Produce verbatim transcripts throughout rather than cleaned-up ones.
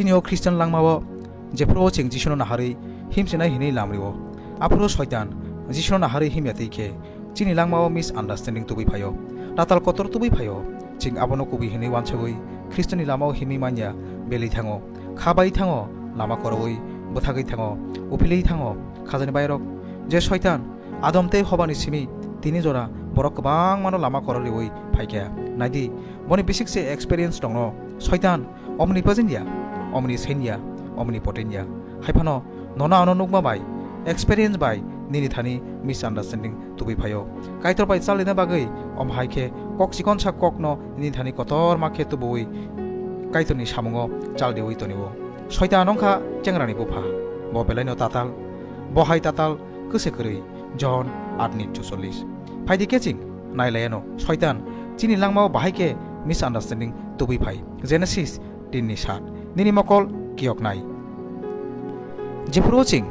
Chini o Christian langmao jephuru o chwng Jisuno naharwi himchinai hinwi lamrio, aphuru Soitan Jisuno naharwi himya twi khe chini langmao misunderstanding tubui phaio. Tatal kotor tubui phaio. Chwng abono kubui hinwi wansugwi Khristoni lamao himwi manya, belwi thango, kha bai thango, lama korowi bwthagwi thango, uphilwi thango. Khajani bairok, je Soitan Adam tei Hobani simi tini jora borok kwbangmano lama kororiwi phaikha. Naidi, boni bisik se experience tongno. Soitan omnipresent ya, omniscient ya, omnipotent ya. Haiphano nono ano nukma bai, experience bai nini thani misunderstanding tubui phaio. Kaitor bai chalina bagwi om hai khe kok chikonsa kokno nini thani kotorma khe tubuwi Kaitorni samungo chaldewi tonio. Soitan wngkha chengrani bupha, bo belaino tatal, bo hai tatal kwse kwrwi. John aat ni chuchollis. Phaidi khe chwng nailayano, Soitan chini langmao bahai khe misunderstanding tubui phai. Genesis tin ni sat. Nini mokol kiyoknai. Jephuru chwng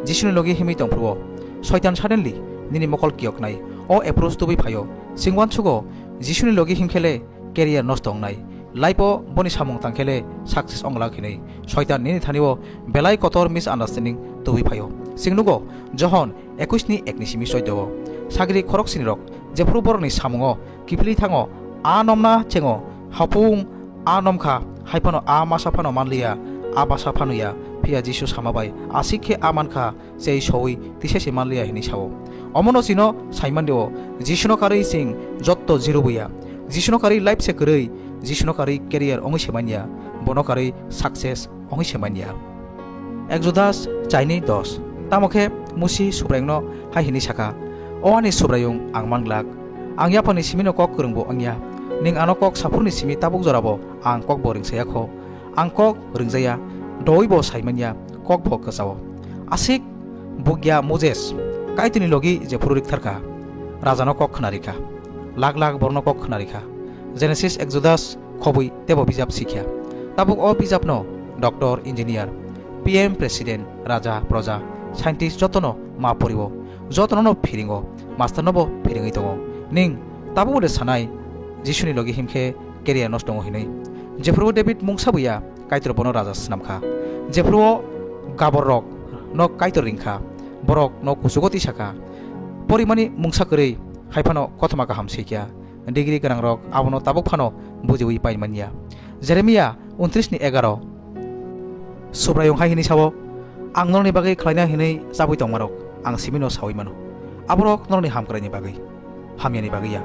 Jisuni logi himwi tongphuru, Soitan suddenly nini mokol kiyoknai. O approach tubui phaio. Chwng uansugo Jisuni logi himkhele career nosto wngnai. Life o boni samung tangkhele success wnglak hinwi Soitan nini thani o belai kotor misunderstanding tubui phaio. Chwng nugo Johon ekwis ni ek ni simi choido o. Sagri khorok sini rok jephuru borokni samungo kiphilwi thango, a nomna chengo, hapung a nomkha, hai phano a masa phano manliya, a basa phano ya, phiya Jisu sama bai aswk khe a mankha, chei sowi tisa se manliya hinwi sao. Omono chino saimandio, Jisuno karwi chwng jotto zero buya. Jisuno karwi life se kwrwi, Jisuno karwi career ongwi se manya, bono karwi success ongwi se manya. Exodus chaini dos. Tamo khe Musi Subraiyungno hai hwnwi sakha, "O ani Subraiyung, ang manglak. Ang yaphangni simino kok kwrwngbo wngya. Nwng ano kok saphurni simi tabuk jorabo ang kokbo rwngsaya kho. Ang kok rwngjaya, dowibo saimanya, kokbo kwchao." Aswk bugya Moses Kaitorni logi jephuru riktharkha, rajano kok khwnarikha, lak lak borokno kok khwnarikha. Genesis, Exodus, khobwi teibo bijap sikya. Tabuk o bijapno doctor, engineer, P M, president, raja, proja, scientist jotono ma poriwo, jotono no phiringo, master nobo phiringwi tongo. Ning tabuk de sanai, Jisuni logi himkhe career nosto tongo hinwi. Jephuru David mungsa buya, Kaitor bono raja swnamkha. Jephuru o gabor rok no Kaitor ringkha, borok no kuchugo tisakha. Porimani mungsa kwrwi, hai phano kothoma kaham sikya. Degree gwnang rok abono tabuk phano bujiwi pai manya. Jeremia untris ni egaro. Subraiyung hai hwnwi sao, "Ang norokni bagwi khlaina hwnwi chabwi tongmarok ang simino saui mano. Aborok norokni hamkraini bagwi, hamyani bagwi ya.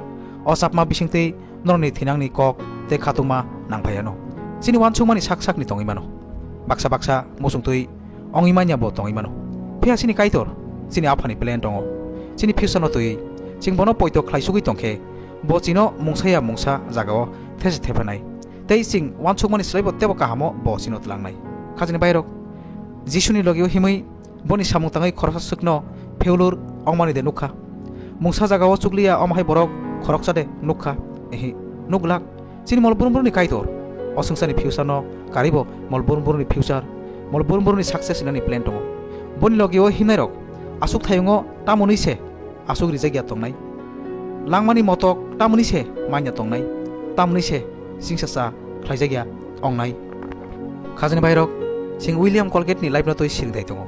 O chapma bisingtwi norokni thinangni kok tei khatungma nangphaiano. Chini uansukmani sak sakni tongwi mano. Baksa baksa muchungtwi ongwi manya bo tongwi mano. Phiya chini Kaitor, chini Aphani plan tongo. Chini future no twiwi, chwng bono poito khlaisugwi tongkhe, bo chino mungsa ya mungsa jagao these thephanai. Tei chwng uansukmani slaibo teibo kahamo bo chino tlangnai." Khajani bairok, Jisuni logio himwi boni samung tangwi khoroksa swkno failure ongmani de nukha? Mungsa jagao chukliya omo hai borok khoroksa de nukha? Ehi, nuglak. Chini mol burum burumni Kaitor o swngcharni future no karibo mol burum burumni future, mol burum burumni success hinani plan tongo. Boni logio himnairok aswk thayungo tamoni se aswk rijak ya tongnai? Langmani motok tamoni se manya tongnai? Tamoni se singsacha khlaijak ya ongnai? Khajani bairok, chwng William Colgate ni life no twi siringdai tongo.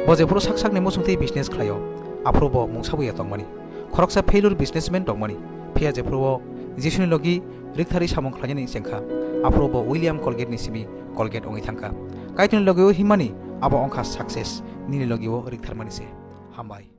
Bo jephuru sak sakni muchungtwi business khlaio, aphuru bo mungsa buya tongmani. Khoroksa failure businessman tongmani. Phiya jephuru o Jisuni logi riktharwi samung khlainani chengkha, aphuru bo William Colgate ni simi Colgate wngwi thangkha. Kaitorni logio himmani abo wngkha success, nini logio riktharmani se. Hambai.